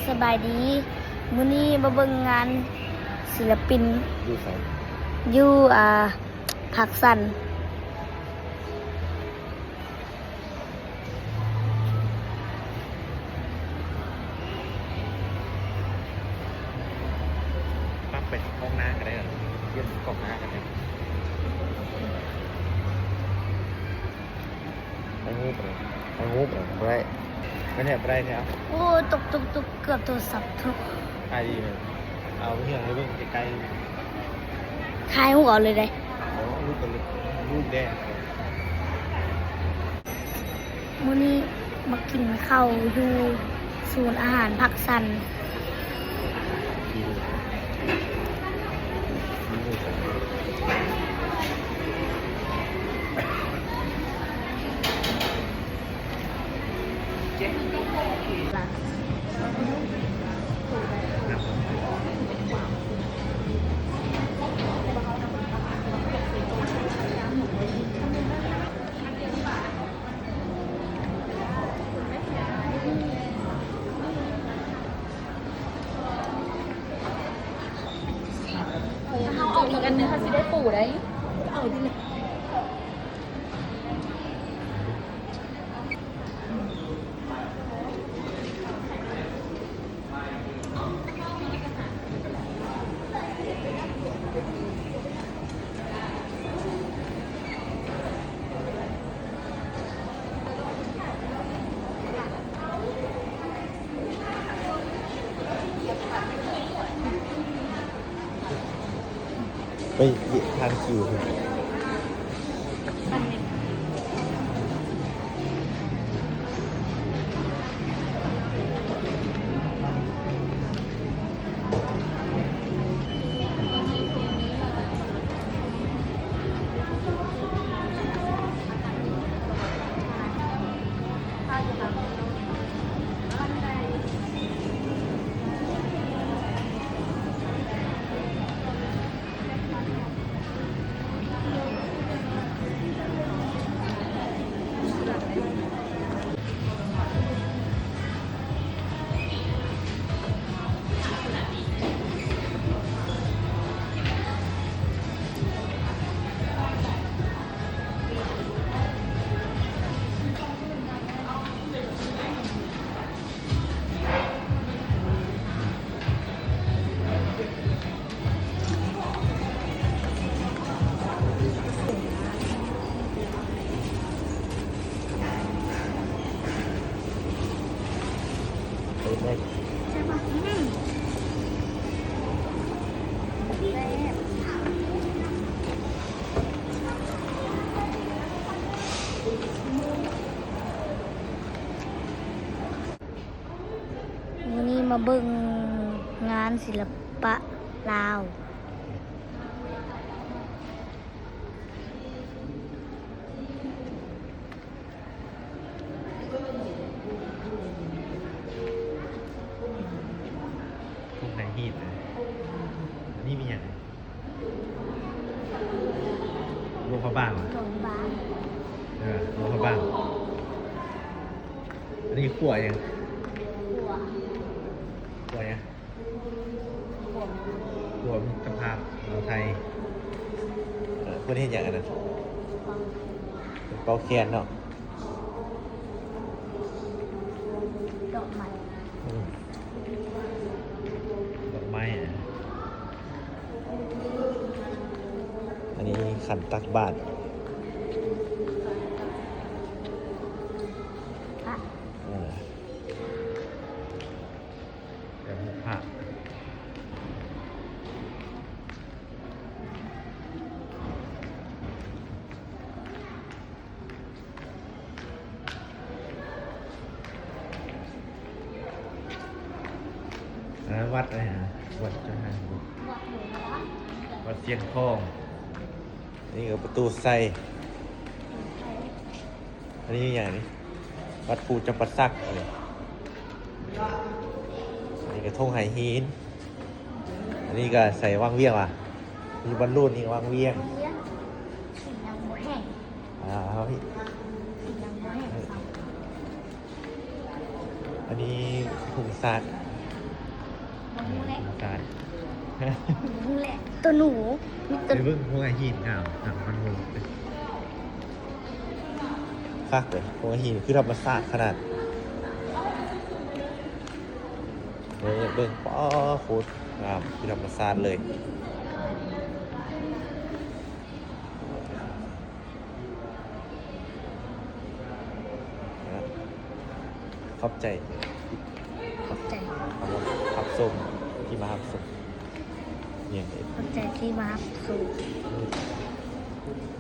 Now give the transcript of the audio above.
ສະບາຍດີ ມື້ນີ້ມາເບິ່ງງານສິລະປິນ ຢູ່ໃສ? ຢູ່ ອ່າ ພາກຊັນ. ປັບໄປຫ້ອງນ້າກໍໄດ້ ປ່ຽນກ້ອງໜ້າກໍໄດ້. ຖ່າຍຮູບ ຖ່າຍຮູບບໍ່ໄດ້ ແມ່ນແທ້ບໍ່ໄດ້ແທ້. ໂອ້ ຕົກ ຕົກ ຕົກ ເກືອບໂທລະສັບຕົກ. ຖ່າຍດີເລີຍ ເອົາເຮືອໃຫ້ເບິ່ງໃກ້ໆ ຖ່າຍຮູບເອົາເລີຍເດ້. ໂອ້ ຮູບເອົາເລີຍ ຮູບແດ່. ມື້ນີ້ມາກິນເຂົ້າຢູ່ສູນອາຫານພາກຊັນ. ເຮົາເອົາອີກອັນໜຶ່ງ ເຮົາຊິໄດ້ປູໄດ໋. ເອົາຕິລະ. ໄປທາງຄິວ. ມື້ນີ້ມາເບິ່ງງານສິລະປະລາວ. ທຸງໄຫຫີນນະ. ອັນນີ້ມີຫຍັງ? ຫຼວງພະບາງຫວາ? ຫຼວງພະບາງ. ເອີ ຫຼວງພະບາງ. ອັນນີ້ຂົວຫຍັງ? ຂົວ ຂົວຫຍັງ? ຂົວມິດຕະພາບລາວໄທ. ເອີ ເພິ່ນເຮັດຫຍັງອັນນັ້ນ? ເປົ່າແຄນເນາະ. ດອກໄມ້. ອືມ ດອກໄມ້. ອັນນີ້ຂັນຕັກບາດ. ເອີ ແບບຮູບພາບ. ອັນນັ້ນວັດໄດ໋ຫາ? ວັດຈັກຫາ? ວັດຊຽງທອງ. ນີ້ກໍປະຕູໄຊ. ອັນນີ້ຫຍັງນີ້? ວັດພູຈຳປາສັກ. ອັນນີ້ກໍທົ່ງໄຫຫີນ. ອັນນີ້ກໍໃສວັງວຽງຫວາ? ມີບອນລູນນີ້ວັງວຽງ. ວຽງ ສີຍັງບໍ່ແຫ້ງ. ອ່າ ເອົາ ສີຍັງບໍ່ແຫ້ງ. ອັນນີ້ທຸງຊາດ. ນີ້ແຫຼະ ຕົວໜູ ມີຕົວ ໄປເບິ່ງຫົວຫີນງາມ ງາມມັນງາມ ຄັກເລີຍ ຫົວຫີນຄືທຳມະຊາດຂະໜາດ ເບິ່ງ ເບິ່ງ ປໍ ໂຄດງາມ ຄືທຳມະຊາດເລີຍ. ຂອບໃຈ ຂອບໃຈ ຮັບຊົມ ທີ່ມາຮັບຊົມ ຂອບໃຈທີ່ມາຮັບຊົມ.